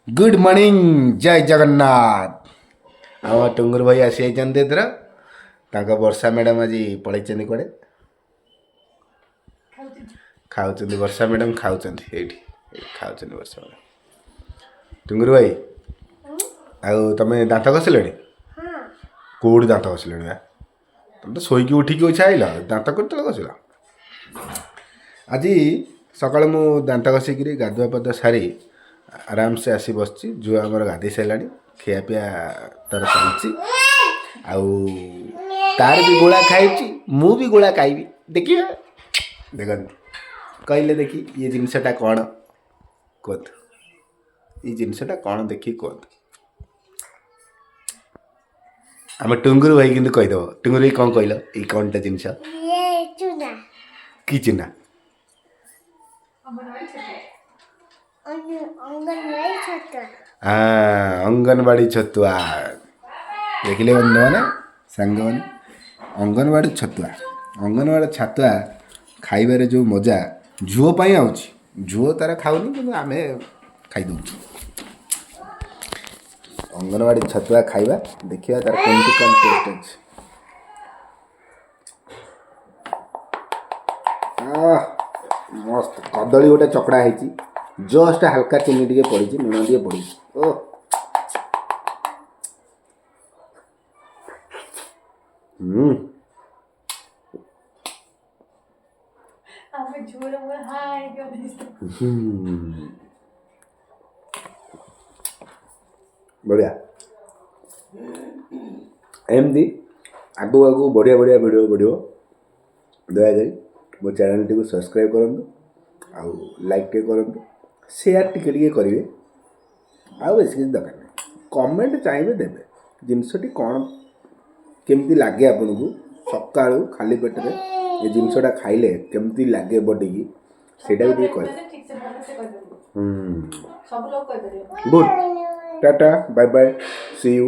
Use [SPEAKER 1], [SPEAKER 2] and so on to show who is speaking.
[SPEAKER 1] Good morning, ଜୟ ଜଗନ୍ନାଥ। ଆମ ଟୁଙ୍ଗୁର ଭାଇ ଆସିଯାଇଛନ୍ତି ଏଥର। ତାଙ୍କ ବର୍ଷା ମ୍ୟାଡ଼ାମ୍ ଆଜି ପଳେଇଛନ୍ତି କୁଆଡ଼େ। ଖାଉଛନ୍ତି ବର୍ଷା ମ୍ୟାଡ଼ାମ୍, ଖାଉଛନ୍ତି ଏଇଠି, ଏଇଠି ଖାଉଛନ୍ତି ବର୍ଷା ମ୍ୟାଡ଼ାମ୍। ଟୁଙ୍ଗୁରୁ ଭାଇ, ଆଉ ତମେ ଦାନ୍ତ ଘଷିଲଣି? କେଉଁଠି ଦାନ୍ତ ଘଷିଲଣି ବା? ତମେ ତ ଶୋଇକି ଉଠିକି ଉଛା ଆଇଲ, ଦାନ୍ତ କେତେବେଳେ ଘଷିଲ? ଆଜି ସକାଳେ ମୁଁ ଦାନ୍ତ ଘଷିକିରି ଗାଧୁଆ ପାଧୁଆ ସାରି ଆରାମସେ ଆସି ବସିଛି। ଝିଅ ଆମର ଗାଧୋଇ ସାରିଲାଣି, ଖିଆପିଆ ତାର ଚାଲିଛି। ଆଉ ତାର ବି ଗୋଳା ଖାଇଛି, ମୁଁ ବି ଗୋଳା ଖାଇବି। ଦେଖିବା, ଦେଖନ୍ତୁ, କହିଲେ ଦେଖି ଇଏ ଜିନିଷଟା କ'ଣ କୁହନ୍ତୁ। ଏଇ ଜିନିଷଟା କ'ଣ ଦେଖିକି କୁହନ୍ତୁ। ଆମ ଟୁଙ୍ଗୁରୁ ଭାଇ କିନ୍ତୁ କହିଦେବ। ଟୁଙ୍ଗୁରୁ ଭାଇ, କ'ଣ କହିଲ, ଏଇ କ'ଣଟା ଜିନିଷ?
[SPEAKER 2] ଇଏ ଚୁନା।
[SPEAKER 1] କି ଚିହ୍ନା?
[SPEAKER 2] ଅଙ୍ଗନବାଡ଼ି ଛତୁଆ।
[SPEAKER 1] ଅଙ୍ଗନବାଡ଼ି ଛତୁଆ। ଦେଖିଲେ ବନ୍ଧୁମାନେ, ସାଙ୍ଗମାନେ, ଅଙ୍ଗନବାଡ଼ି ଛତୁଆ। ଅଙ୍ଗନବାଡ଼ି ଛତୁଆ ଖାଇବାରେ ଯେଉଁ ମଜା, ଝିଅ ପାଇଁ ଆଉଛି। ଝିଅ ତାର ଖାଉନି, କିନ୍ତୁ ଆମେ ଖାଇଦେଉଛୁ। ଅଙ୍ଗନବାଡ଼ି ଛତୁଆ ଖାଇବା, ଦେଖିବା ତାର କେମିତି କ'ଣ ଟେଷ୍ଟ ଅଛି। ଆଃ, ମସ୍ତ କଦଳୀ ଗୋଟେ ଚକଡ଼ା ହେଇଛି, ଜଷ୍ଟ ହାଲକା ଚିନି ଟିକେ ପଡ଼ିଛି, ଲୁଣ ଟିକେ ପଡ଼ିଛି। ଓ ହୁଁ।
[SPEAKER 3] ଆମେ ଝୁଅର ମୋର ହାଇ କରିଦେଇଛୁ।
[SPEAKER 1] ହୁଁ, ବଢ଼ିଆ। ଏମିତି ଆଗକୁ ଆଗକୁ ବଢ଼ିଆ ବଢ଼ିଆ ଭିଡ଼ିଓ ବଢ଼ିବ। ଦୟାକରି ମୋ ଚ୍ୟାନେଲଟିକୁ ସବସ୍କ୍ରାଇବ୍ କରନ୍ତୁ ଆଉ ଲାଇକ୍ ଟିକେ କରନ୍ତୁ, ସେୟାର ଟିକେ ଟିକେ କରିବେ। ଆଉ ବେଶୀ କିଛି ଦରକାର ନାହିଁ। କମେଣ୍ଟ ଚାହିଁବେ ଦେବେ, ଜିନିଷଟି କ'ଣ କେମିତି ଲାଗେ ଆପଣଙ୍କୁ। ସକାଳୁ ଖାଲି ପେଟରେ ଏ ଜିନିଷଟା ଖାଇଲେ କେମିତି ଲାଗେ ବଡ଼ିକି, ସେଇଟା ବି ଟିକେ କହିବେ।
[SPEAKER 3] ଠିକ ସେ ଭଲସେ କହିପାରିବେ।
[SPEAKER 1] ହୁଁ।
[SPEAKER 3] ସବୁ ଲୋକ କହିପାରିବେ।
[SPEAKER 1] Good, tata, bye bye, see you.